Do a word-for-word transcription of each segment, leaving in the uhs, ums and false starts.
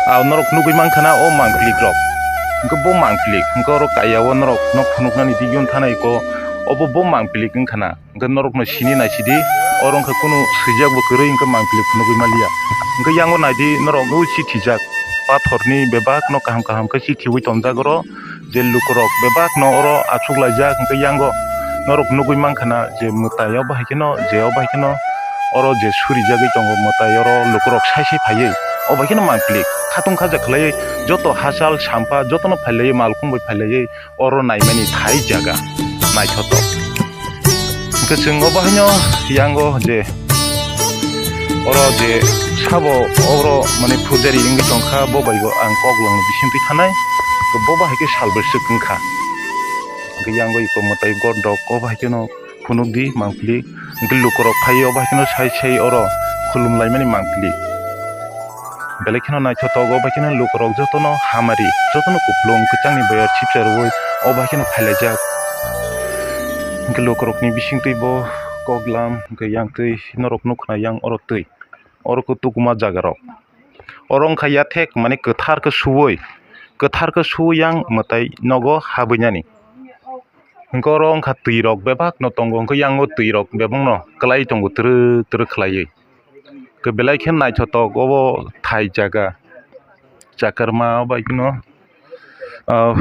Ah, norok nugwi mankha na o mangpili rok. Hwnkhe bo mangpili, hwnkhe oro kaya o norok nok phunuknani digyon thanai ko, obo bo mangpili wngkha na. Hwnkhe norokno sini naisidi, oro wngkha kunu swijak bo kwrwi, hwnkhe mangpili phunugwi manliya. Hwnkhe yango naidi norok o chithijak, pathorni bebakno kaham kaham khe chithiwi tonjak oro. Je lukurok bebakno oro achuk laijak, hwnkhe yango norok nugwi mankha na je mwtai o bahai kheno, je o bahai kheno oro je surijagwi tongo mwtai, oro lukurok sai sai phaiwi o bahai kheno mangpili khatung khaja khlaiwi joto hachal sampha jotono phailaiwi malkhung bai phailaiwi oro naimani thai jaga naithotok. Hwnkhe chwng o bahaino yango je oro je sabo oro mane pujari wngwi tongkha, bo bai bo ang kok langni bisingtwi thanai, bo bahai khe salbai swk wngkha. Hwnkhe yango iko mwtai gor dok o bahai kheno phunukdi mangpili, hwnkhe lukurok phaiwi o bahai kheno sai sai oro khulum laimani mangpili. Belai kheno naithotok, o bai kheno lukurok jotono hamari, jotono kupulung kwchangni boyar sipsa rwui o bai kheno phailaijak. Hwnkhe lukurokni bisingtwi bo koklam hwnkhe yang twi norok nukha yang oro twi, oro khe tukuma jagarok. Oro wngkha yathek mane kwthar khe suwui, kwthar khe suwui yang mwtai nogo habwinani. Hwnkhe oro wngkha twirok bebakno tongo, hwnkhe yango twirok bebakno kwlai tongo twrwk twrwk khlaiwi. Khe belai khe naithotok obo thai jaga. Chakarma o bai kheno, ah,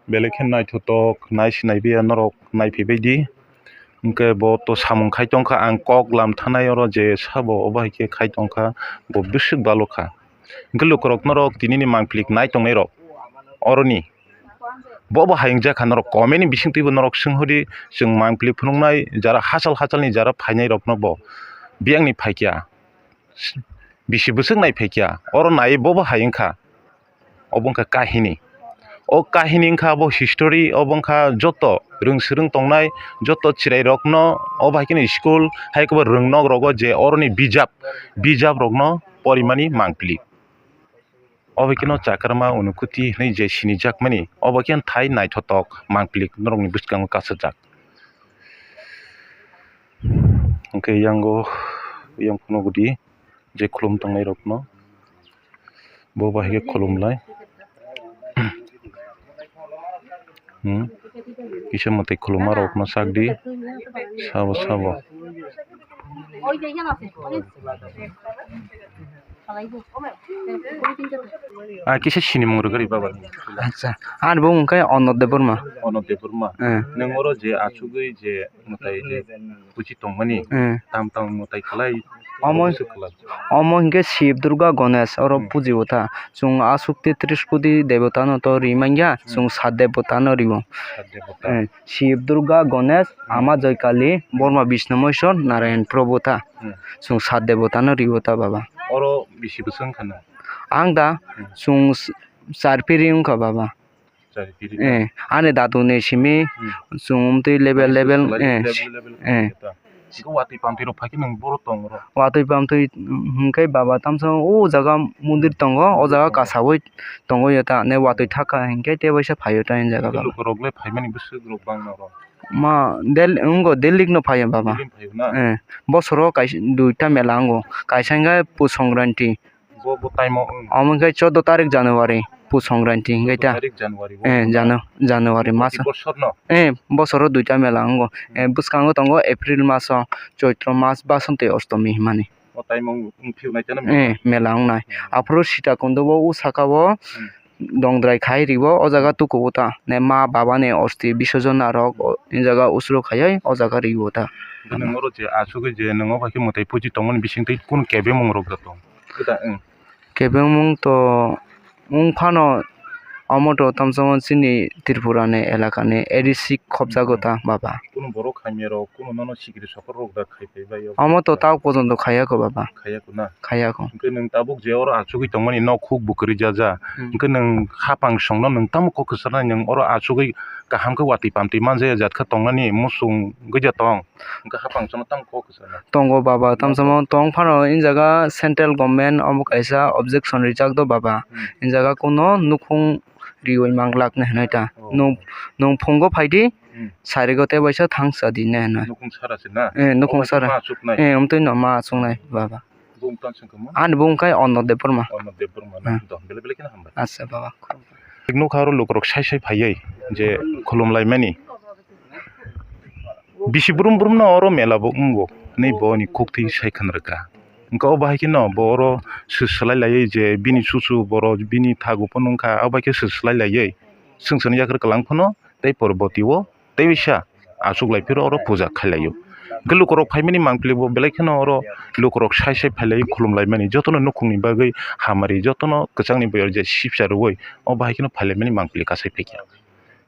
belai khe naithotok, nai sinai biya norok naiphaibaidi. Hwnkhe bo to samung khai tongkha, ang kok lam thanai oro je sabo obo hai khe khai tongkha, bo bwswk balokha. Hwnkhe lukurok norok tinini mangpili nai tongnairok oroni bo bo hai wngjakha, norok comment ni bisingtwi bo norok swnghodi, chwng mangpili phunuknai jara hachal hachalni jara phainairokno bo biyangni phaikya, bisi bwswk nai phaikya, oro nai bo bo hai wngkha. Obo wngkha kahini, o kahini wngkha abo history, obo wngkha joto rwng swrwng tongnai joto chwrairokno obo hai kheno school hai khe bo rwng nok rogo je oroni bijap, bijap rokno porimani mangpili. Obo kheno Chakarma Unukuti hinui je sinijakmani, obo khe thai naithotok mangpili norokni bwskango kasijak. Hwnkhe yango, yang phunukdi je khulum tongnairokno, bo bahai khe khulum lai. Hmm. Kisa mwtai khulumma rokno sakdi, sabo sabo. Ah, kisa sinimung rwgwi baba. Acha, ani bumung khe Onod Debbarma. Onod Debbarma. Eh. Nwng oro je achugwi je mwtai je buchi tongmani, eh, tam tam mwtai khlai, omo, omo swk khlai. Omo hinkhe Shiv, Durga, Ganesh oro, hmm, puji o ta. Chwng aswk tetris koti debota no to ri manya, hmm, chwng sat debota no rio. Sat debota. Eh, Shiv, Durga, Ganesh, hmm, Ama Joykali, Borma Bishnu Moisor, Narayan Prabhu ta. Hmm. Chwng sat debota no rio ta baba. Oro bisi bwswk wngkha na? Ang da, hmm, chwng s-, char piri wngkha baba. Chari piri ta. Eh, ani dadu ni simi, hmm, chwng umtwi level, level, level, eh, level, level, eh, khe ta. Siko watwi pamtwi rok phai khe nwng boro tong oro. Watwi pamtwi, mm, hwnkhe baba tamsa o jaga mondir tongo, o jaga kasawi tongo ya ta, ne watwi thaka hinkhe tei waisa phaio ta, o jaga baba. Lukurok le phaimani bwswk rok bang na oro. Ma, Del-, wngkha Delhi no phaio baba. Delhi phaio na? Eh, bosoro kaisa duita mela wngo, kaisa hinkhe Pus Songkranti. Bo, bo time o, wng. Omo khe choudo tarik January, Pus Songkranti hinkhe ta. Tarik January o. Eh, Janu-, January maso. Bosor no? Eh, bosoro duita mela wngo. Eh, bwskango tongo April maso, Choitro mas, Basonti Ostomi hwnmani. O time o wng, wng phiyok nai chana mela? Eh, mela wngnai. Hmm. Aphuru Sita Kundo bo o saka o, hmm, dongdrai khai ribo, o jaga tukuo ta. Ne ma baba ni osti bisojona rok, o, o jaga usro khaioi, o jaga ribo ta. Nwng oro je asugwi je nwng o bai khe mwtai puji tongmani bisingtwi kunu kebengmung rok da tong? Kwda, wng. Kebengmung to wng phano, omo to tamsamo chini Tripura ni elaka ni A D C khopjago ta baba. Kunu borok hamya rok, kunu nono sikiri sokor rok da khai phai bai o? Omo to ta porjonto khaiya ko baba. Khaiya ko na? Khaiya ko. Hwnkhe nwng tabuk je oro achugwi tongmani nok huk bo kwrwi ja ja. Hmm. Hwnkhe nwng hapang songno nwng tamo kok kwchwnai, nwng oro achugwi kaham khe watwi pamtwi manja ya jat khe tongnani muchung wngwi ja tong. Hwnkhe hapang chwngno tamo kok kwchwnai. Tongo baba, tamsamo tong phano, in jaga central government omo kaisa objection rijak do baba. Hmm. In jaga kuno nukhung riwi manglak nai hinwi ta. Oh. Nwng, nwng phungo phaidi, hmm, sarigo tei waisa thang cha di nai hinwi. Nukhung sara se na? Eh, nukhung sara. Omo ma achuknai? Eh, omtwi no ma achuknai baba. Bumung tong sengkamo? Ani bumung khe Ono Debbarma. Ono Debbarma na? Hmm. Don, bele bele kheno hambai. Acha, baba. Nukha oro lukurok sai sai phaiwi je khulumlaimani. Bisi brum brum no oro mela bo wngo, hwnwi boni kok twi sai khna rwkha. Hwnkhe o bahai kheno bo oro swslai laiwi je bini chuchu borok bini thago phano wngkha, o bahai khe swslai laiwi swngcharni yakarwi kwlang phano tei porborti o tei bisa achuk lai phiro oro puja khai laio. Hwnkhe lukurok phaimani mangpili bo belai kheno oro lukurok sai sai phai lai khulum laimani, jotono nukhungni bagwi hamari, jotono kwchangni boyar je sipsa rwui o bahai kheno phai laimani mangpili kasai phaikha.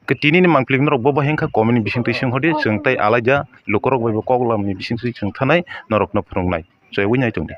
Hwnkhe tinini mangpili norok bo bahai wngkha comment ni bisingtwi sing hodi, chwng tei alaida lukurok bai bo kok lamani bisingtwi chwng thanai norokno phwrwngnai. Joywi nai tongdi.